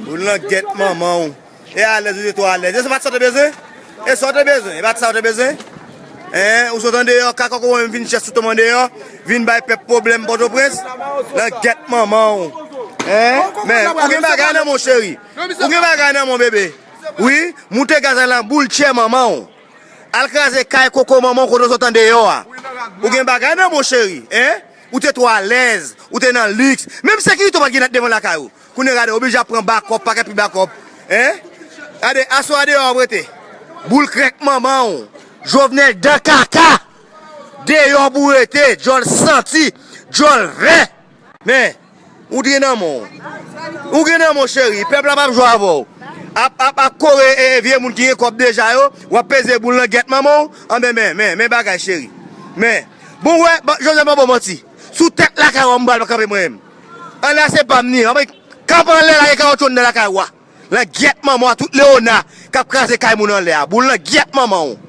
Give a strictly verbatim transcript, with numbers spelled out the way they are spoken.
Ou langyèt manman w. E alèz ou te twò alèz. E se pa t sa w te bezwen? E sa w te bezwen? E pa t sa w te bezwen? Hein? Ou sot andeyò, kaka kòkò menm vin chèch sou tonm andeyò, vin bay pèp pwoblèm Pòtoprens. Langyèt manman w. Hein? Men, ou gen bagay nan men w cheri. Ou gen bagay nan men w bebe. Wi, moute gaz la nan boul tchè manman w. Al kraze kay koko manman w kote w sot andeyò a. Ou gen bagay nan men w cheri. Hein? Ou te twò alèz, ou te nan liks. Menm sekirite w pa t gen devan lakay ou. Kounye a gade, oblije ap pran bakòp, pakèt pi bakòp. Hein? Gade, aswè a deyò w ap rete. Boul krèk manman w. Jovenel dan kaka. Deyò pou w rete, djòl santi, djòl vè. Men, ou gen nan men w. Ou gen nan men w cheri, pèp la p ap jwe avè w. Ap, ap, ap kore e, e vye moun ki gen kòb deja yo, w ap peze boul nan gyèt manman w. Anben, men, men, men bagay cheri. Men, bon, wè, bon, Jovenel pa bon manti. Sou tèt lakay w a m pral kanpe mwen menm. Anlè a se pa m ni. Anben, kanpe anlè la, gen kawotchou anndan lakay w a. Langyèt manman w a, tout Leona k ap kraze kay moun anlè a. Boul langyèt manman w.